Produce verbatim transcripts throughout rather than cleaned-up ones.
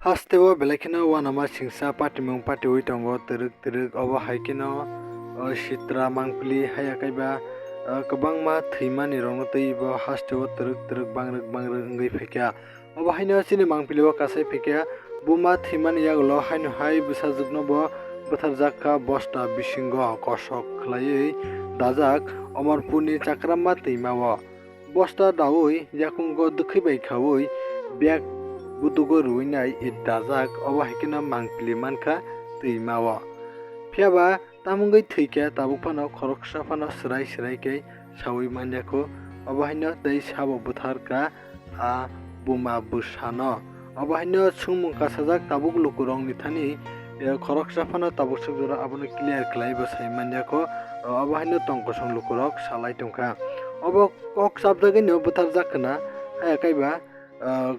Hasteo belai kheno uanama singsa patimung patiui tongo twrwk twrwk, obo hai kheno, o, sitra mangpili haya kaiba, o, kwbangma thwimani rokno twi bo hasteo twrwk twrwk bangrwk bangrwk wngwi phaikha. Obo haino chini mangpili o kasai phaikha, buma thwimani yagulo haino hai bwsajwkno bo bwtharjak kha bosta bisingo kosok khlaiwi dajak Omorpurni Chakramma twimao. Bosta daui yakungo dwkhwi bai khaui bag budugo rwui nai it dajak, obo hai kheno mangpili mankha twimao. Phiyaba tamungwi thwikhe tabuk phano khoroksa phano swrai swrai khe saui manyakho, obo haino tei sabo bwtharkha a buma bwsano. Obo haino swngmung kasajak tabuk lukurokni thani, eh, khoroksa phano tabuk swk jora abono clear khlai bo sai manyakho, obo haino tong kosong lukurok salai tongkha. Obo kok chapjagwino bwtharjak khna, haya kaiba, ah,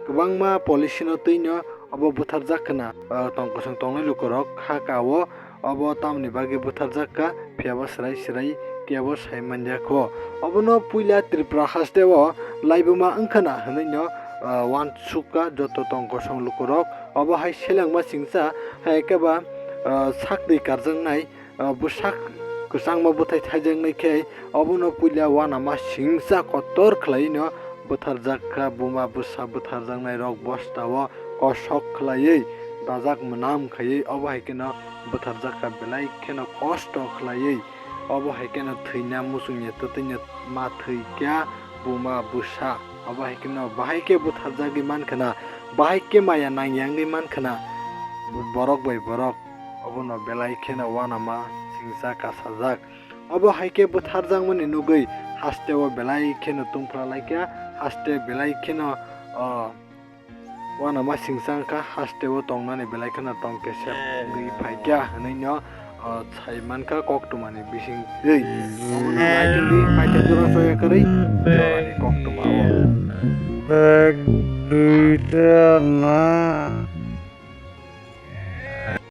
kwbangma police no twino obo bwtharjak khna, ah, tong kosong tongnai lukurok kha ka o, obo tamoni bagwi bwtharjak kha, phiyaba swrai swrai kebo sai manjakho. Obono puila Tripura hasteo laibuma wngkhana hwnwino, ah, uansukha joto tong kosong lukurok. Obo hai selengma singsa, hai khe ba, ah, sak twi karjaknai, ah, bwsak kwchangma bwthai thaijaknai khe obono puila uanama singsa kotor khlaino bwtharjak kha, buma bwsa bwtharjaknai rok bostao kosok khlaiwi dajak mwnam khaiwi, obo hai kheno bwtharjak kha belai kheno kosto khlaiwi, obo hai kheno thwina muchungya twtwino ma thwikha buma bwsa, obo hai kheno bahai khe bwtharjagwi mankhana, bahai khe maya nangya wngwi mankhana borok bai borok. Obono belai kheno uanama singsa kasajak. Obo hai khe bwtharjakmani nugwi hasteo belai kheno tungphla laikha, haste belai kheno, o, uanama singsa wngkha, hasteo tongnani belai kheno tong kesep wngwi phaikha hwnwino, o, sai mankha koktwmani bisingtwi. Obono naitugwi paithak jora soya kwrwi jorani koktwmao. Ek, dui, tin, na.